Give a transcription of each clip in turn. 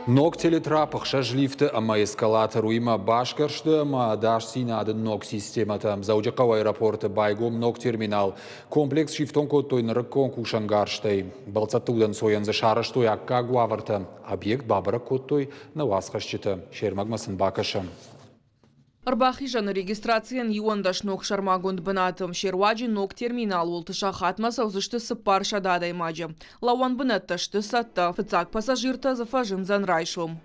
Ног телетрап, ӕхсӕз лифты ӕмӕ эскалатор, уыимӕ басгӕрсты ӕмӕ ӕдасдзинады ног системӕтӕ. Дзӕуджыхъӕуы аэропорты байгом ног терминал. Комплекс сифтонг кодтой нырыккон кусӕнгӕрзтӕй. Бӕлццӕтты удӕнцойӕн дзы сарӕзтой аккаг уавӕртӕ. Объект бабӕрӕг кодтой нӕ уацхӕсджытӕ. Се рмӕгмӕ сын бакӕсӕм. Ӕрбахизӕны регистрацийӕн 11 ног сӕрмагонд бынаты. Се руаджы ног терминал уылты сахатмӕ цӕудзысты 400 адӕймаджы. Лӕууӕн бынӕттӕ сты цӕттӕ. Фыццаг пассажиртӕ дзы фӕзындзӕн райсом.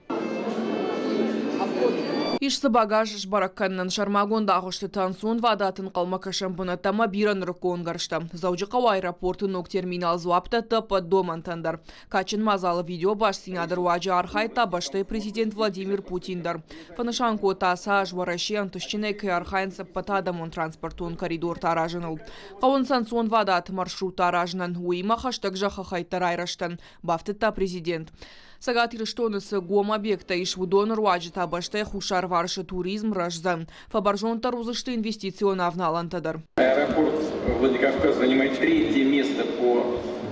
Ис дзы багаж сбӕрӕг кӕнынӕн сӕрмагонд агъуыстытӕ, ӕнцонвадат ӕнхъӕлмӕкӕсӕн бынӕттӕ ӕмӕ бирӕ нырыккон гӕрзтӕ. Дзӕуджыхъӕуы аэропорты ног терминал дзуапп дӕтты ӕппӕт домӕнтӕн дӕр. Кадджын мадзалы видеобастдзинады руаджы архайдта бӕстӕйы президент Владимир Путин дӕр. Фӕнысан кодта, ацы аз Уӕрӕсе ӕнтыстджынӕй кӕй архайынц ӕппӕтадӕмон транспортон коридортӕ аразыныл. Хъӕуынц ӕнцонвадат маршруттӕ аразынӕн, уыимӕ хӕстӕг зӕххы хӕйттӕ райрӕзтӕн, бафтыдта президент. Цӕгат Ирыстоны цы гом объекттӕ ис, уыдоны руаджы та бӕстӕйы хуссарварсы туризм рӕздзӕн. Фӕбӕрзонддӕр уыдзысты инвестицион авналӕнтӕ дӕр. Аэропорт Владикавказ занимает третье место по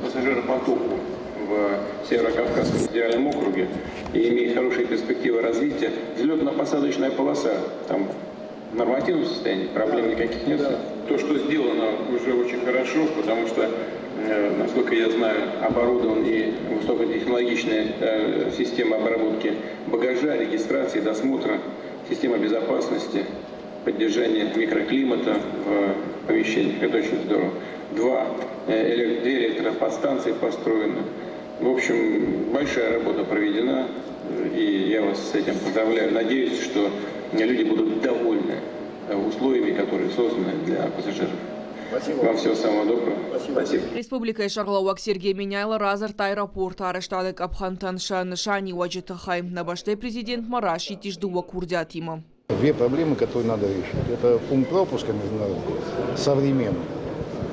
пассажиропотоку в Северо-Кавказском федеральном округе и имеет хорошие перспективы развития. Взлетно-посадочная полоса там в нормативном состоянии, проблем никаких нет. То, что сделано, уже очень хорошо, потому что, насколько я знаю, оборудован и высокотехнологичная система обработки багажа, регистрации, досмотра, система безопасности, поддержание микроклимата в помещениях. Это очень здорово. Две электроподстанции построены. В общем, большая работа проведена, и я вас с этим поздравляю. Надеюсь, что люди будут довольны условиями, которые созданы для пассажиров. Спасибо. Вам всего самого доброго. Спасибо. Республикӕйы сӕргълӕууӕг Сергей Меняйло радзырдта аэропорты арӕзтады къӕпхӕнтӕн сӕ нысаниуӕджы тыххӕй. Нӕ бӕстӕйы президентмӕ расидтис дыууӕ курдиатимӕ. Две проблемы, которые надо решить. Это пункт пропуска международный, современный,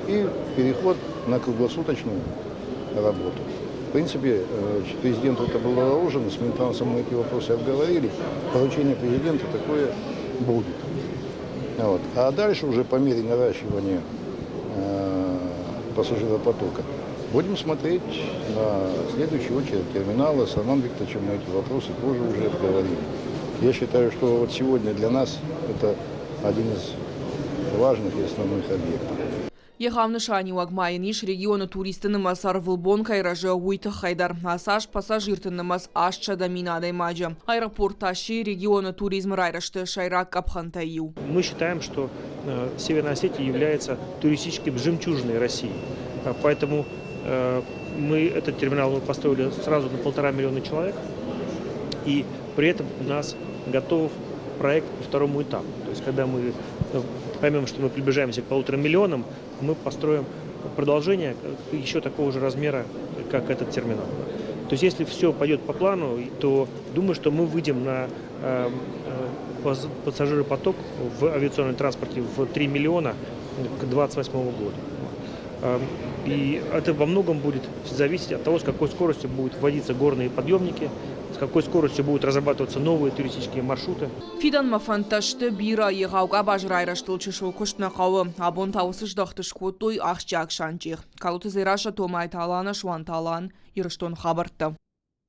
и переход на круглосуточную работу. В принципе, президенту это было заложено, с Минтрансом мы эти вопросы обговорили. Поручение президента такое будет. Вот. А дальше уже по мере наращивания пассажиропотока будем смотреть на следующую очередь терминала. С Романом Викторовичем мы эти вопросы тоже уже обговорили. Я считаю, что вот сегодня для нас это один из важных и основных объектов. Егъау нысаниуӕг ма йын ис регионы туристты нымӕц ӕрвылбон кӕй рӕзы, уый тыххӕй дӕр. Ацы аз пассажирты нымӕц 800 000 адӕймаджы. Аэропорт та сси регионы туризмы райрӕзты сӕйраг къӕпхӕнтӕй иу. Мы считаем, что Северная Осетия является туристической жемчужиной России. Поэтому мы этот терминал мы построили сразу на 1,5 миллиона человек. И при этом у нас готов проект по второму этапу. То есть, когда мы поймем, что мы приближаемся к 1,5 миллионам, мы построим продолжение еще такого же размера, как этот терминал. То есть, если все пойдет по плану, то думаю, что мы выйдем на пассажиропоток в авиационном транспорте в 3 миллиона к 2028 году. И это во многом будет зависеть от того, с какой скоростью будут вводиться горные подъемники, с какой скоростью будут разрабатываться новые туристические маршруты. Фидӕнмӕ фӕндтӕ сты бирӕ, егъау къабазы райрӕзтыл чысыл куыст нӕ хъӕуы. Абон та уыцы здӕхты скодтой ахсджиаг санчъех. Калоты Дзерассӕ, Томайты Алана, Суанты Алан, Ирыстон хабӕрттӕ.